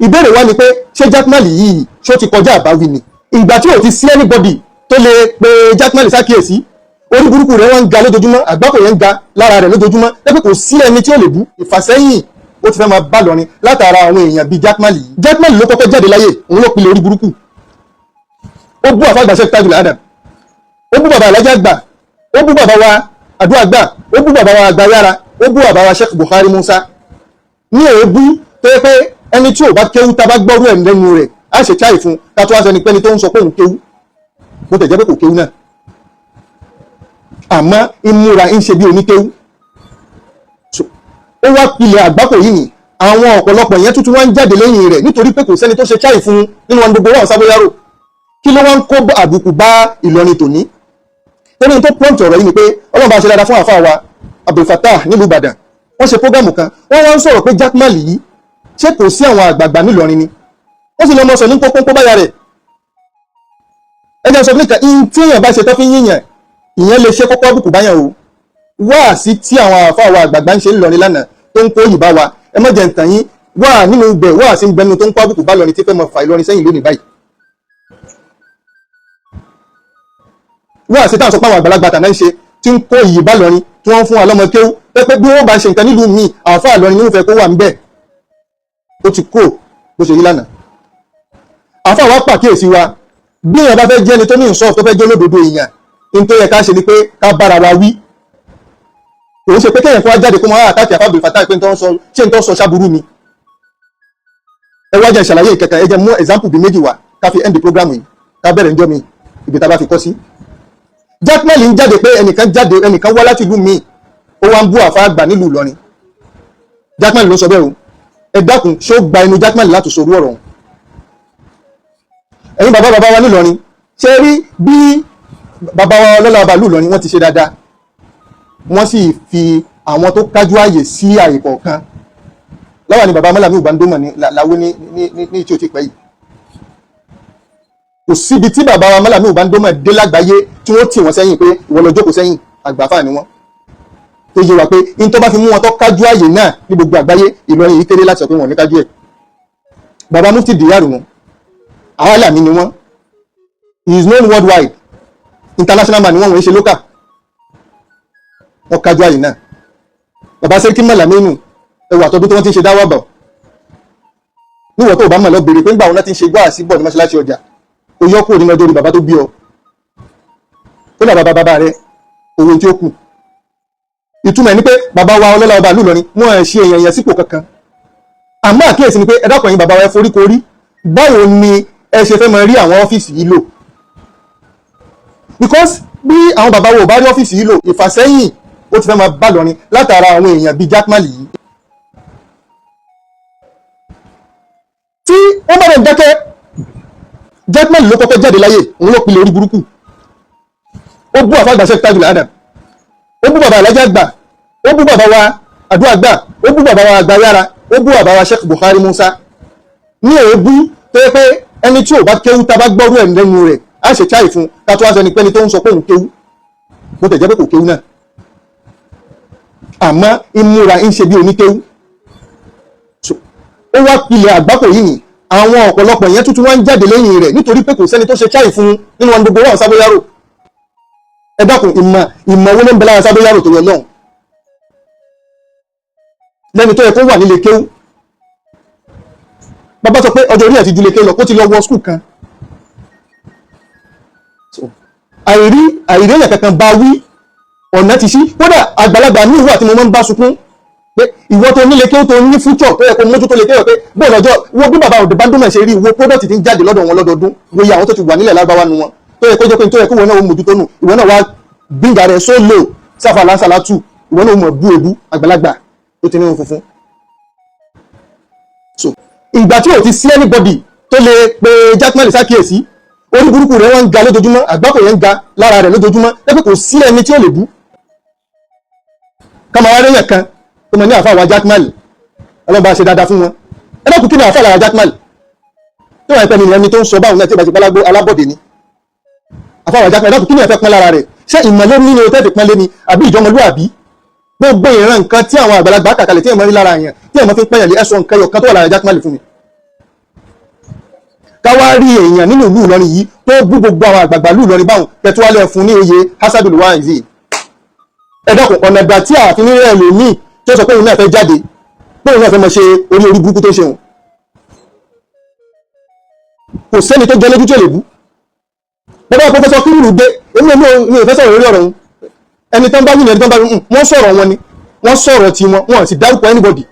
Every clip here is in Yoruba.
Ìbéèrè wa ni pé, ṣé Jakmal yìí, ṣó ti kọjá àbáwí ni? Ìgbà tí ò ti sí anybody tó lè pe Jakmal sákìyèsí, orí burúkú rẹ̀ wọ́n ń ga lójoojúmọ́, àgbákò yẹn ń ga lára rẹ̀ lójoojúmọ́, lẹ́pẹ́ kò sí ẹni tí ó lè bú. Ìfàsẹ́yìn ó ti fẹ́ máa bá lọrin látara àwọn èèyàn bíi Jakmal yìí. Jakmal ló kọ́kọ́ jáde láyé, òun ló pilẹ̀ orí burúkú. Ó bú àfàgbà Sheikh Tajul Adam, ó bú bàbá alájà gbà, ó bú bàbá wa àdúrà gbà, ó bú bàbá wa àgbáyára, ó bú bàbá wa Sheikh Bukhari Musa ní èébú tó yẹ pé ẹni tí ò bá kéwú, tá bá gbọ́rú ẹ̀ lẹ́nu rẹ̀, á ṣe cháì fún ká tó wá sọ ni pé ẹni tó ń sọ pé òun kéwú, bó tẹ̀ jẹ́ pé kò kéwú náà, àmọ́ ìmúra ń ṣe bí oníkéwú. Ó wá pilẹ̀ àgbákò yìí ni àwọn ọ̀pọ̀lọpọ̀ yẹn tuntun wá ń jáde lẹ́yìn rẹ̀, nítorí pé kò sẹ́ni tó ṣe cháì fún nínú wọn. Gbogbo wọn sábóyárò, kí ló wá ń kó àbùkù bá Ìlọrin tòní? Torí tó prompt ọ̀rọ̀ yìí ni pé Ọlọ́run bá ṣe dáadáa fún àfáà wa Abdulfatah nílùú Ìbàdàn. Wọ́n ṣe program kan, wọ́n wá ń sọ̀rọ̀ pé Jakmal yìí, ṣé kò sí àwọn àgbààgbà nílọrin ni? Wọ́n sì lọ́mọ sọ ní pópónpó báyà rẹ̀. Ẹjẹ́ sọ fún nìkan in tí èèyàn bá ṣe tó fi ń yíyàn, ìyẹn lè ṣe kókó àbùkù báyàn o. Wá sí tí àwọn àfáà wa àgbààgbà ń ṣe ńlọrin lánàá tó ń kó yìí bá wa, ẹ má jẹ́ ń tàn yín, wá nínú ibẹ̀, wá sí ń bẹnu tó ń kó àbùkù bá lọrin tí fẹ́ mọ fà Ìlọrin sẹ́yìn lónìí báyìí. Wá sí táwọn sọ pé àwọn àgbàlagbà tàná ń ṣe tí ń kó iyì bá lọrin, tí wọ́n ń fún wa lọ́mọ kéwú pé bí wọ́n bá ń ṣe nǹkan nílùú míì, àfáà lọrin ní wọ́n fẹ́ kó wà ń bẹ̀. Ó ti kó bó ṣe rí lánàá. Àfáà wa pàkíyèsí wa, bí èèyàn bá fẹ́ jẹ́ ẹni tó ní ìsọ́ọ̀fù, tó fẹ́ jẹ́ olódodo èèyàn, ní tó yẹ ká ṣe ni pé ká bára wa wí. Òun ṣe pé kéèyàn kó wá jáde kó máa àtàkì àfáà Abdulfatah pé ń sọ, ṣé ń tọ́ sọ ṣáburú ni? Ẹ wá jẹ́ ìṣàlàyé ìkẹ̀kẹ́. Ẹ jẹ́ mú example bíi méjì wá, ká fi end the program yìí, ká bẹ̀rẹ̀ níjọ́ mi ibi tá a bá fi kọ́ sí. Jakmal ń jáde pé ẹnìkan jáde, ẹnìkan wá láti ìlú míì, ó wá ń bú àfáà àgbà nílùú Ìlọrin. Jakmal ló sọ bẹ́ẹ̀ o. Ẹ dákun, ṣó gba inú Jakmal láti sọ orú ọ̀rọ̀ ọ̀hún? Ẹ̀yin bàbá bàbá wa nílọrin, ṣe rí bí bàbá wa ọlọ́lá ọba ìlú Ìlọrin, wọ́n ti ṣe dáadáa, wọ́n sì fi àwọn tó kájú ààyè sí ààyè kọ̀ọ̀kan láwà ní bàbá Mọ́làmí Ìbándómọ̀ ní làwọ́ ní tí ó ti pẹ́ yìí. Kò síbi tí bàbá wa Mọ́làmí Ìbándómọ̀ dé lágbàáyé tí wọ́n tì wọ́n sẹ́yìn pé ìwọ lọ jókòó sẹ́yìn. Àgbàfà ni wọ́n, tó yé wa pé in tó bá fi mú wọn tó kájú ààyè náà ní gbogbo àgbáyé, Ìlọrin yìí kéré láti sọ pé wọn ò ní kájú ẹ̀. Bàbá Mufti Diyaru wọn, àwálàmí ni wọ́n. He is known worldwide, international man ni wọ́n, wọ́n ṣe local, wọ́n kájú àyè náà. Bàbá Sẹ́ríkì Mọ̀lámínú, ẹwà àtọ́dún tí wọ́n ti ń ṣe dáwọ́ bọ̀ níwọ̀n tó bá mọ̀, lọ béèrè pé ńgbà wọn ti ń ṣe gbọ́ àsìbọ̀ ní mọ́ṣáláṣí ọjà. Ó yọ kúrò nínú ọjọ́ orí bàbá tó bí ọ, ó dà bàbá bàbá rẹ owó tí ó kù. Ìtumọ̀ ẹ̀ ni pé bàbá wa ọlọ́lá ọba ìlú Ìlọrin, wọ́n ẹ̀ ṣe èèyàn yẹn sípò kankan. Àmọ́ àkíyèsí ni pé, ẹ dákun, ẹ̀yin bàbá wa, ẹ forí korí. Báwo ni ẹ ṣe fẹ́ máa rí àwọn ọ́fíìsì yìí lò? Because bí àwọn bàbá wo ò bá rí ọ́fíìsì yìí lò, ìfàsẹ́yìn ó ti fẹ́ máa bá lọrin látara àwọn èèyàn bíi Jakmal yìí. Tí wọ́n bá rẹ̀ dákẹ́, Jakmal ló kọ́kọ́ jáde láyé, òun ló pilẹ̀ orí burúkú. Ó bú àfàgbà Sheikh Tajul Adam, ó bú bàbá alájà gbà, ó bú bàbá wa àdúrà gbà, ó bú bàbá wa àgbáyára, ó bú bàbá wa Sheikh Bukhari Musa ní èébú tó yẹ pé ẹni tí ò bá kéwú, tá bá gbọ́rú ẹ̀ lẹ́nu rẹ̀, á ṣe cháì fún ká tó wá sọ ni pé ẹni tó ń sọ pé òun kéwú, bó tẹ̀ jẹ́ pé kò kéwú náà, àmọ́ ìmúra ń ṣe bí oníkéwú. Ó wá pilẹ̀ àgbákò yìí ni àwọn ọ̀pọ̀lọpọ̀ yẹn tuntun wá ń jáde lẹ́yìn rẹ̀, nítorí pé kò sẹ́ni tó ṣe cháì fún nínú wọn. Gbogbo wọn sábóyárò. Ẹ dákun, ìmọ̀ owó ló ń bẹ lára sábóyárò tó yọ lọ́hùn lẹ́ni tó yẹ kó wà nílé kéwú? Bàbá sọ pé ọjọ́ orí ẹ̀ ti ju lè kéwú lọ, kó ti lọ wọ school kan. Àìrí èèyàn kankan bá wí, ọ̀nà ti ṣí. Kódà àgbàlagbà ní ìwà tí mo máa ń bá sunkún pé ìwọ tó nílé kéwú, tó ní future tó yẹ kó mójútó lè kéwú, pé bóun ọjọ́ wo bí bàbá òde bá ń dúnmọ̀ ṣe rí, wo product tí ń jáde lọ́dọ̀ wọn lọ́dọọdún, wo iye àwọn tó ti wà nílẹ̀ lágbáwá nu wọn, tó yẹ kó jẹ́ pé tó yẹ kó wọn náà ó mójútó nù. Ìwọ náà wá gbígbà rẹ̀ so low sáfà lásàlátù, ìwọ náà ó mọ̀ bú ebú àgbàlagbà tó ti ní irun funfun. So ìgbà tí ò ti sí anybody tó lè pe Jakmal sákìyèsí, orí burúkú rẹ̀ wọ́n ń ga lójoojúmọ́, àgbákò yẹn ń ga lára rẹ̀ lójoojúmọ́, lẹ́pẹ́ kò sí ẹni tí ó lè bú. Kama wá réyàn kan tó mọ̀ ní àfáà wa Jakmal, ọlọ́ba ṣe dáadáa fún wọn. Ẹ dákun, kí ni àfáà lára Jakmal tó wà pẹ́ ni ẹni tó ń sọ báwọn náà tí ó bá ti pálágbó alábọ̀dé ni àfáà wa Jakmal? Ẹ dákun, kí ni ẹ fẹ́ pọ́n lára rẹ̀? Ṣé ìmọ̀lẹ́ ní o tẹ́ẹ̀fì pọ́n lé ni, àbí ìjọmọlúàbí? Gbogbo ìran nǹkan tí àwọn àgbàlagbà kàkàlẹ̀ tí èèyàn rí lára yẹn tí èèyàn fi ń pẹ́yàn lé, ẹ̀sọ́ nǹkan yọ̀kan tó wà lára Jakmal fún mi. Káwá rí èèyàn nínú ìlú Ìlọrin yìí tó bú gbogbo àwọn àgbààgbà ìlú Ìlọrin báwọn, kẹtùwálẹ̀ fún ní oyè Hasadul Waizi. Ẹ dákun, ọ̀nà ìgbà tí ààfin rẹ̀ lòmíì tó sọ pé òun náà fẹ́ jáde, pé òun náà fẹ́ mọ ṣe orí orí burúkú tó ṣe òun, kò sẹ́ni tó jẹ lójú tí ò lè bú. Bàbá Professor Kúrúrú dé, èmi ò mi ò fẹ́ sọ̀rọ̀ lórí ọ̀rọ̀ òun. Ẹni tán bá wí ní ẹni tán bá wí, wọ́n sọ̀rọ̀ wọn ni, wọ́n sọ̀rọ̀ tí wọn, wọ́n sì dárúkọ anybody.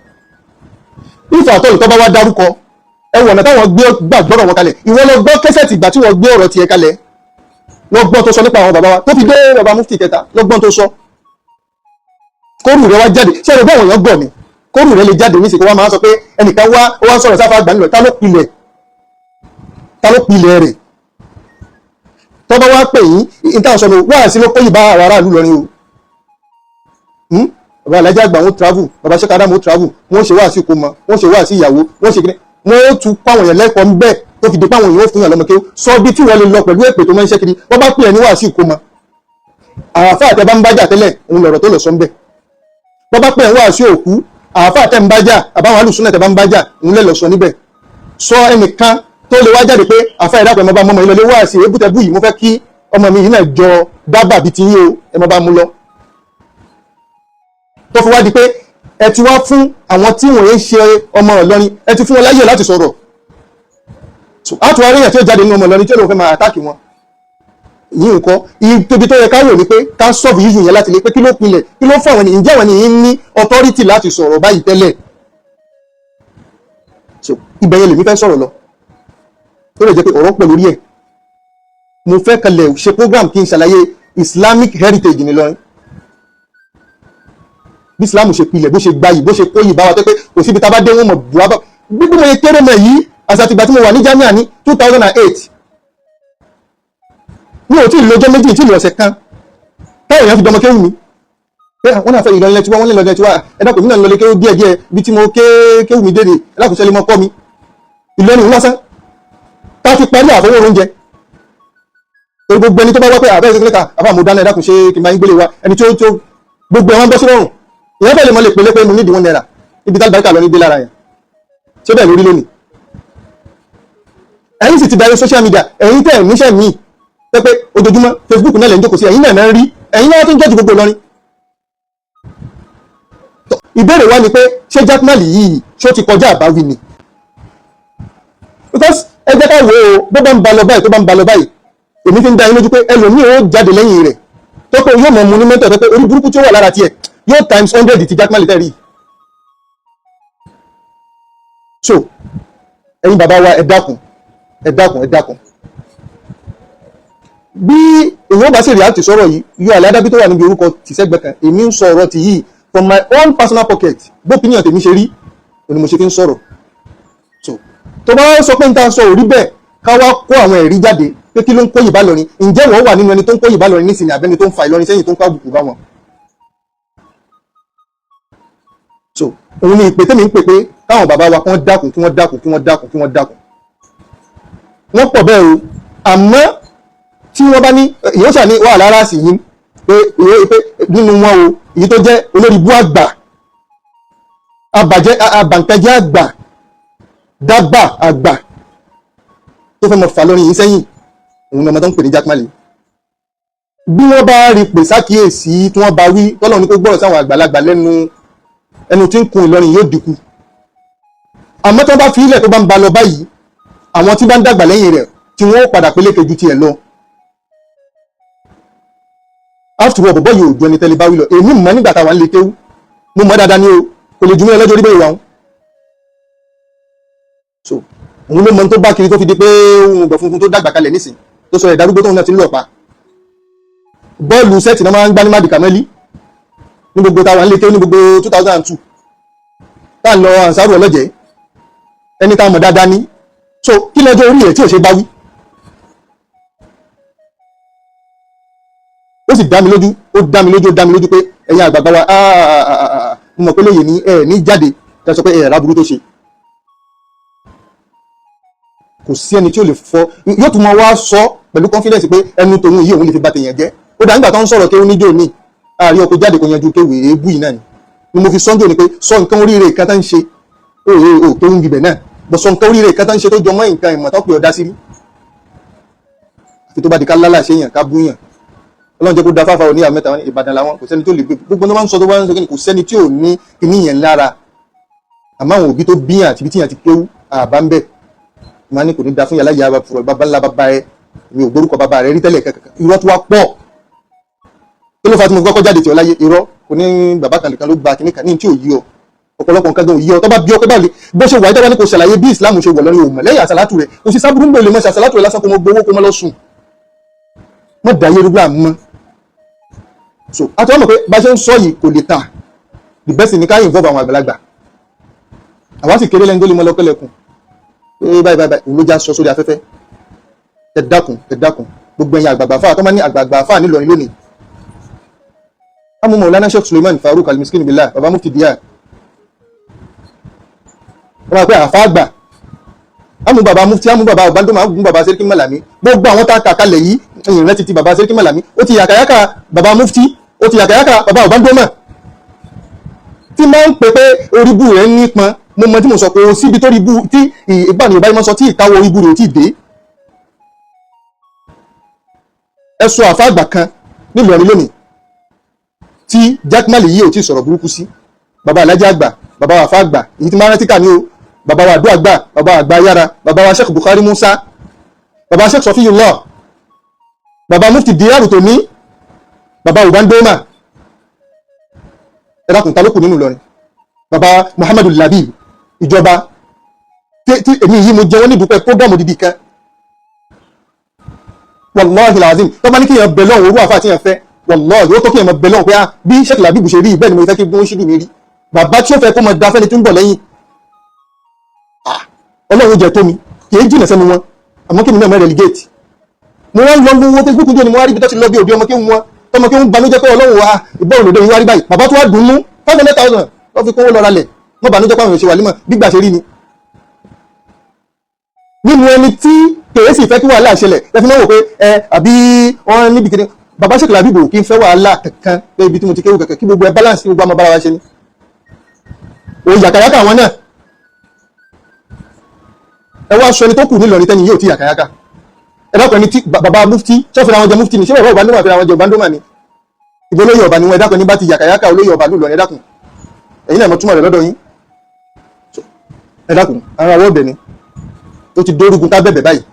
Ìfọ̀ àtọ́lù tó bá wá dárúkọ, ẹ wọ̀nà táwọn gbé gbàgbọ́rọ̀ wọn kalẹ̀. Ìwọ lọ gbọ́ kẹ́sẹ̀tì ìgbà tí wọ́n gbé ọ̀rọ̀ tiẹ̀ kalẹ̀, lọ gbọ́n tó sọ nípa àwọn bàbá wa tó fi dé bàbá mufti kẹta, lọ gbọ́n tó sọ. Kórù rẹ wá jáde, ṣé ẹ̀rọ báwọn èèyàn gbọ́ ni? Kórù rẹ lè jáde ní ìsìnkú wa, máa sọ pé ẹnìkan wá, ó wá sọ̀rọ̀ sáfà àgbà nílò. Ta ló pilẹ̀? Ta ló pilẹ̀ rẹ̀? Tọ́ bá wá pè yín, ìta sọ̀rọ̀ wá sí ló kóyì bá àwọn aráàlú lọrin o. Bàbá alájà àgbà wọn travel, bàbá sẹ́ka ádámù travel, wọ́n ṣe wá sí ìkómọ, wọ́n ṣe wá sí ìyàwó, wọ́n ṣe kíní, wọ́n ó tún kọ́ àwọn èèyàn lẹ́kọ̀ọ́ ńbẹ́ tó fi di pé àwọn èèyàn ó fún yàn lọ́mọ kéwú. Sọ bí tí wọ́n lè lọ pẹ̀lú èpè tó máa ń ṣe kiri. Wọ́n bá pè é ní wá sí ìkómọ, àáfà àtẹ bá ń bájà tẹ́lẹ̀, òun lọ̀rọ̀ tó lọ sọ ńbẹ̀. Wọ́n bá pè é wá sí òkú, àáfà àtẹ ń bájà, àbáwọn alùsùnà tẹ bá ń bájà, òun lè lọ sọ níbẹ̀. Sọ ẹnìkan tó lè wá jáde pé, àáfà, ìdàpọ̀ ẹ̀ mọ́ bá mọ́mọ́ ìlọlé wá sí ebútẹ́bù yìí, mo fẹ́ kí ọmọ mi yìí náà jọ dábàá bíi ti yín o, ẹ mọ́ bá mú lọ. Tó fi wá di pé ẹ ti wá fún àwọn tí wọ́n ń ṣe ọmọ Ìlọrin, ẹ ti fún wọn láyè láti sọ̀rọ̀. Àtúwárí èèyàn tí ó jáde nínú ọmọ Ìlọrin tí ó lóun fẹ́ máa attack wọn yìí. Nǹkan ibi tó yẹ ká wò ní pé ká solve issue yẹn láti lè pé kí ló pilẹ̀, kí ló fún àwọn ènìyàn, ǹjẹ́ àwọn ènìyàn ní authority láti sọ̀rọ̀ báyìí tẹ́lẹ̀? So ibẹ̀ yẹn lèmi fẹ́ sọ̀rọ̀ lọ, tó lè jẹ́ pé ọ̀rọ̀ pọ̀ lórí ẹ̀. Mo fẹ́ kalẹ̀ ṣe program kí n ṣàlàyé Islamic heritage ní Ìlọrin, bí Islam ṣe pilẹ̀, bó ṣe gbayì, bó ṣe kóyì bá wa, tó pé kò síbi tá a bá dé wọn mọ̀ buwá bá bí mo yẹ kéré mọ̀ yìí. Àṣàtìgbà tí mo wà ní jamia ní 2008, mi ò tí ì lọ́jọ́ méjì tí ì lọ ọ̀sẹ̀ kan táwọn èèyàn fi dọmọ kéwù mi pé wọ́n náà fẹ́ Ìlọrin lẹ́tí wá, wọ́n lè lọ lẹ́tí wá. Ẹ dákun, mi náà lọ lé kéwù díẹ̀ díẹ̀ bí tí mo ké kéwù mi dédé. Ẹ dákun, sẹ́lẹ̀ mọ́ kọ́ mi Ìlọrin lásán tá a fi parí àfọwọ́ oúnjẹ. Torí gbogbo ẹni tó bá wá pé àbẹ́ ìṣẹ́kẹ́lẹ́ka àbá mo dáná, ẹ dákun, ṣé kí n bá yín gbélé wa? Ẹni tó tó gbogbo ẹ̀ wọ́n bọ́ sí rọrùn, ìyẹn fẹ́ lè mọ lè pèlé pé mo nídìí ₦1 ibi tá àlùbáríkà lọ ní dé lára yẹn. Ṣé bẹ́ẹ̀ lórí lónìí? Ẹ̀yin sì ti darí social media, ẹ̀yin tẹ̀ níṣẹ́ míì pé pé ojoojúmọ́ Facebook náà lè ń jókòó sí, ẹ̀yin náà ń rí, ẹ̀yin náà tó ń jọ́jú gbogbo Ìlọrin. Ìbéèrè wa ni pé, ṣé Jakmal yìí, ṣó ti kọjá àbáwí ni? Because ẹ jẹ́ ká wo ó, bó bá ń ba lọ báyìí, tó bá ń ba lọ báyìí, èmi fi ń dá yín lójú pé ẹlòmíì ó jáde lẹ́yìn rẹ̀ tó pé yóò mọ̀ mu ní mẹ́tọ̀, tó pé orí burúkú tí ó wà lára tiẹ̀ yóò times 100 ti Jakmal tẹ́rì. So ẹ̀yin bàbá wa, ẹ dákun, ẹ dákun, ẹ dákun. Bí èèyàn bá sì react sọ̀rọ̀ yìí, yọ àlẹ́ adábí tó wà níbi orúkọ tìṣẹ́gbẹ́ kan. Èmi ń sọ ọ̀rọ̀ ti yìí from my own personal pocket, bó opinion tèmi ṣe rí òní mo ṣe fi ń sọ̀rọ̀. So tó bá sọ pé n ta sọ ò rí bẹ́ẹ̀, ká wá kó àwọn ẹ̀rí jáde pé kí ló ń kó yìí bá lọrin. Ǹjẹ́ wọ́n wà nínú ẹni tó ń kó yìí bá lọrin nísìnyí, àbẹ́ni tó ń fa Ìlọrin sẹ́yìn, tó ń kó àbùkù bá wọn? So òun ni ìpè tèmi ń pè pé káwọn bàbá wa kí wọ́n dákun, kí wọ́n dákun, kí wọ́n dákun, kí wọ́n dákun. Wọ́n pọ̀ bẹ́ẹ̀ o, àmọ́ tí wọ́n bá ní ìyẹn ṣà ní wà lára sí yín pé pé nínú wọn o, èyí tó jẹ́ olórí ibú àgbà, abàjẹ́, abàǹkẹ́jẹ́ àgbà, dábà àgbà tó fẹ́ mọ̀ fà lórí yìí sẹ́yìn, òun ni ọmọ tó ń pè ní Jakmal. Bí wọ́n bá rí pè sákìyèsí, tí wọ́n bá wí tọ́lọ́ ní kó gbọ́rọ̀ sáwọn àgbàlagbà lẹ́nu, ẹnu tí ń kun Ìlọrin yóò dínkù. Àmọ́ tí wọ́n bá fi ilẹ̀ tó bá ń ba lọ báyìí, àwọn tí bá ń dàgbà lẹ́yìn rẹ̀ tí wọ́n ó padà peléke ju tiẹ̀ lọ. After all, bọ̀bọ̀ yìí ò ju ẹni tẹ́lẹ̀ bá wí lọ. Èmi mọ̀ nígbà táwa ń lè kéwú, mo mọ̀ dáadáa ní o, kò lè ju mí lọ́jọ́ orí bẹ́ẹ̀ wà. So òun ló mọ tó bá kiri tó fi di pé ohun ọgbọ̀n funfun tó dàgbà kalẹ̀ nísìn, tó sọ ẹ̀dá arúgbó tóun náà ti ń lọ pa bọ́ọ̀lù sẹ́ẹ̀tì náà máa ń gbá ní Mádìkà mẹ́lí ní gbogbo táwa ń lè kéwú ní gbogbo 2002 tá à ń lọ ànsárù ọlọ́jẹ́, ẹni tá a mọ̀ dáadáa ní. So kí lọ́jọ́ orí ẹ̀ tí ò ṣe bá wí? Ó sì dá mi lójú, ó dá mi lójú, ó dá mi lójú pé ẹ̀yin àgbààgbà wa, mo mọ̀ pé lóye ní ẹ̀ ní jáde tẹ́ sọ pé ẹ̀ ráburú tó ṣe. Kò sí ẹni tí ó lè fọ, yóò tún mọ wá sọ pẹ̀lú confidence pé ẹnu tòun yìí, òun lè fi bà tèèyàn jẹ́. Ó dà, nígbà tó ń sọ̀rọ̀ kéwú níjó ní àárí ọkọ̀ jáde, kò yanjú kéwù, èébú yìí náà ni mo fi sọ́njò ni pé sọ nǹkan oríire kan tá ń ṣe ó ó kéwú ń bibẹ̀ náà. Bọ̀sọ̀ nǹkan oríire kan tó ń ṣe tó jọmọ́ nǹkan ìmọ̀ tó pè ọ́ dá sí rí. Àfi tó bá di ká lálà ṣe yàn, ká bú yàn. Ọlọ́run jẹ́ kó da fáfá oníyàwó mẹ́ta wọn ní Ìbàdàn làwọn, kò sẹ́ni tó lè gbé gbogbo tó máa ń sọ, tó bá ń sọ kí ni, kò sẹ́ni tí ò ní kíní yẹn lára. Àmọ́ àwọn òbí tó bíyàn àti ibi tíyàn ti kéwú àbá ń bẹ̀ máa ní kò ní da fún yàrá ìyá fúrọ̀ bàbá ńlá bàbá ẹ. Mi ò gbórúkọ bàbá rẹ rí tẹ́lẹ̀ kankan. Irọ́ tó wá pọ̀. Kí ló fà tí mo kọ́kọ́ jáde tí ọ láyé? Irọ́ kò ní bàbá kan nìkan ló gba kíní kan ní tí ò yí ọ. Ọ̀pọ̀lọpọ̀ nǹkan gan ò yí ọ. Tó bá bí ọ pé báwo bó ṣe wà, ìjọba ní kò ṣàlàyé bí Islam ṣe wọ̀ lọ́rin òmò lẹ́yìn àsàlátù rẹ̀, kò sí sábúrú ń bèèrè mọ́ ṣe àsàlátù rẹ̀ lásán, kó mọ gbowó, kó mọ lọ sùn, mọ́ dàyé rúgbà mọ́. So àti wọ́n mọ̀ pé bá ṣe ń sọ yìí kò lè tà. The best ní ká involve àwọn àgbàlagbà. Àwa sì kéré lẹ́ni tó lè mọ́ lọ́kẹ́lẹ̀kùn pé báyìí báyìí báyìí. Òun ló já sọ sórí afẹ́fẹ́. Ẹ dákun, ẹ dákun, gbogbo ẹ̀yin àgbààgbà fáà tó máa ní àgbààgbà fáà nílọrin lónìí, amu Maulana Sheikh Suleiman Farouk Almiskin Billah, Baba Mufti Díà, wọ́n máa pẹ́ àfa àgbà, amu baba Mufti, amu baba Obandoma, amu baba Seriki Malami, gbogbo àwọn tá a kà kalẹ̀ yìí, ẹ̀yìn rẹ ti baba Seriki Malami, ó ti yàkàyàkà baba Mufti, ó ti yàkàyàkà baba Obandoma, tí máa ń pè pé oríbu rẹ̀ nípọn. Mo mọ tí mo sọ pé o síbi tó rí bú tí ìgbà ní Yorùbá yìí máa sọ tí ìkáwọ́ oríbu rẹ̀ ò tí ì dé. Ẹ sọ àfa àgbà kan nílọrin lónìí tí Jack Mali yìí ò tí sọ̀rọ̀ burúkú sí. Baba alájà àgbà, baba àfa àgbà, èyí tí máa rántí kà ní o, baba wa àdó àgbà, baba àgbà yára, baba wa Sheikh Bukhari Musa, baba Sheikh Sọfíyullah, baba Mufti Diyaru tó ní, baba Ubandoma. Ẹ dákun, ta ló kù nínú Ìlọrin? Baba Muhammadu Labi ìjọba tí èmi yìí mo jẹ wọ́n ní ìdúpẹ́ program odidi kan. Wàláhi làzim, tó bá ní kíyàn bẹ̀ lọ́wọ́ orú àfáà tí yàn fẹ́, wàláhi ó tó kíyàn bẹ̀ lọ́wọ́ pé á bí Sheikh Labibu ṣe rí, bẹ́ẹ̀ ni mo fẹ́ kí wọ́n ṣídùú mi rí. Bàbá tí ó fẹ́ kó mọ da fẹ́ni tó ń bọ̀ lẹ́yìn, Ọlọ́run jẹ tó mi kì í jìnà sẹ́nu wọn. Àmọ́ kí mi náà mọ́ relegate. Mo wá ń lọ owó Facebook jẹ́ ni mo wá rí ibi tó ti lọ bí òbí ọmọ kí wọn tọmọ kí wọn banújẹ́ pé Ọlọ́run wa ìbọn òdòdó yìí wá rí báyìí. Bàbá tó wá dùn ún, 500,000 wọ́n fi kówó lọ́ra lẹ̀. Wọ́n banújẹ́ pé àwọn èèyàn ṣe wà límọ̀ gbígbà ṣe rí ni nínú ẹni tí kèé sì fẹ́ kí wàhálà ṣẹlẹ̀. Lẹ́fí náà wò pé ẹ àbí wọ́n níbi kìíní bàbá Sheikh Labibu kí n fẹ́ wàhálà kankan pé ibi tí mo ti kéwù kankan, kí gbogbo ẹ balance, kí gbogbo àmọ́ bára wa ṣe ni òun yàkàyàkà àwọn náà. Ẹ wá sọ ẹni tó kù nílọrin tẹ́ni yóò ti yàkàyàkà. Ẹ dákun, ẹni tí bàbá Mufti ṣọ́ fẹ́ra wọn jẹ Mufti ni, ṣé bàbá Obandoma fẹ́ra wọn jẹ Obandoma ni? Ìbò olóyè ọba ni wọn. Ẹ dákun, ẹni bá ti yàkàyàkà olóyè ọba nílọrin, ẹ dákun, ẹ̀yin náà mọ̀ túmọ̀ rẹ̀ lọ́dọ̀ yín. Ẹ dákun, ara wọ́ ọ̀bẹ ni ó ti dórígun ká bẹ̀bẹ̀ báyìí,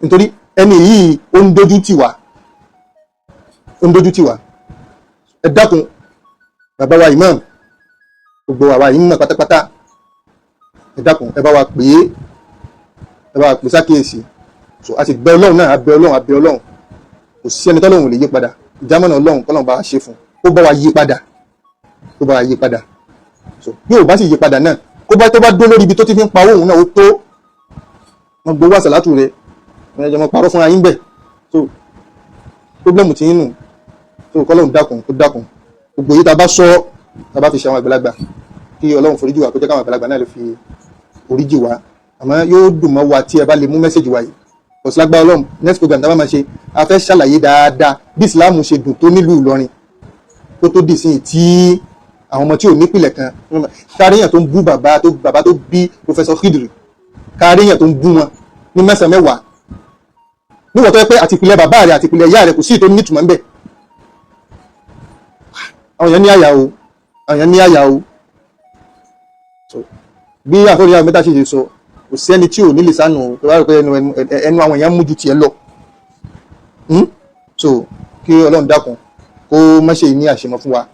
nítorí ẹni yìí ó ń dojú tì wá, ó ń dojú tì wá. Ẹ dákun, bàbá wa imam, gbogbo àwa yìí mọ̀ pátápátá, ẹ dákun, ẹ bá wa pè é, ẹ bá wa pè sákìyèsí. So a sì bẹ Ọlọ́run náà, a bẹ Ọlọ́run, a bẹ Ọlọ́run. Kò sí ẹni tọ́lọ́run ò lè yí padà. Ìjámọ̀nà Ọlọ́run, kọ́lọ́run bá wa ṣe fún kó bá wa yí padà, kó bá wa yí padà. So bí ò bá sì yí padà náà, kó bá tó bá dó lórí ibi tó ti fi ń pa owó òun náà, ó tó wọn gbowó àsàlátù rẹ, wọn ẹjọ mọ parọ́ fúnra yín bẹ̀. So problem ti yín nù. So kọ́lọ́run dákun, kó dákun, gbogbo yìí tá a bá sọ, tá a bá fi ṣe àwọn àgbàlagbà, kí Ọlọ́run foríjì wá, kó jẹ́ káwọn àgbàlagbà náà lè fi oríjì wá. Àmọ́ yóò dùn mọ́ wa tí ẹ bá lè mú message wa yìí kò sí lágbára Ọlọ́run. Next program tá a bá máa ṣe, a fẹ́ ṣàlàyé dáadáa bí Ìsìláàmù ṣe dùn tó nílùú Ìlọrin kó tó dì sí tí àwọn ọmọ tí ò nípìlẹ̀ kan káríyàn tó ń bú bàbá tó bí Professor Khidri, káríyàn tó ń bú wọn ní mẹ́sàn-án mẹ́wàá, níwọ̀n tó yẹ pé àtìpìlẹ̀ bàbá rẹ̀, àtìpìlẹ̀ ìyá rẹ̀, kò sí ìtò nítumọ̀ ńbẹ̀. Àwọn èèyàn ní àyà o, àwọn èèyàn ní àyà o. So bí àfọwọ́nìyàwó mẹ́ta ṣe sọ, kò sí ẹni tí ò ní lè sánú tó bá rò pé ẹnu àwọn èèyàn mú ju tiẹ̀ lọ. So kí Ọlọ́run dákun, kó má ṣe ní àṣemọ fún wa.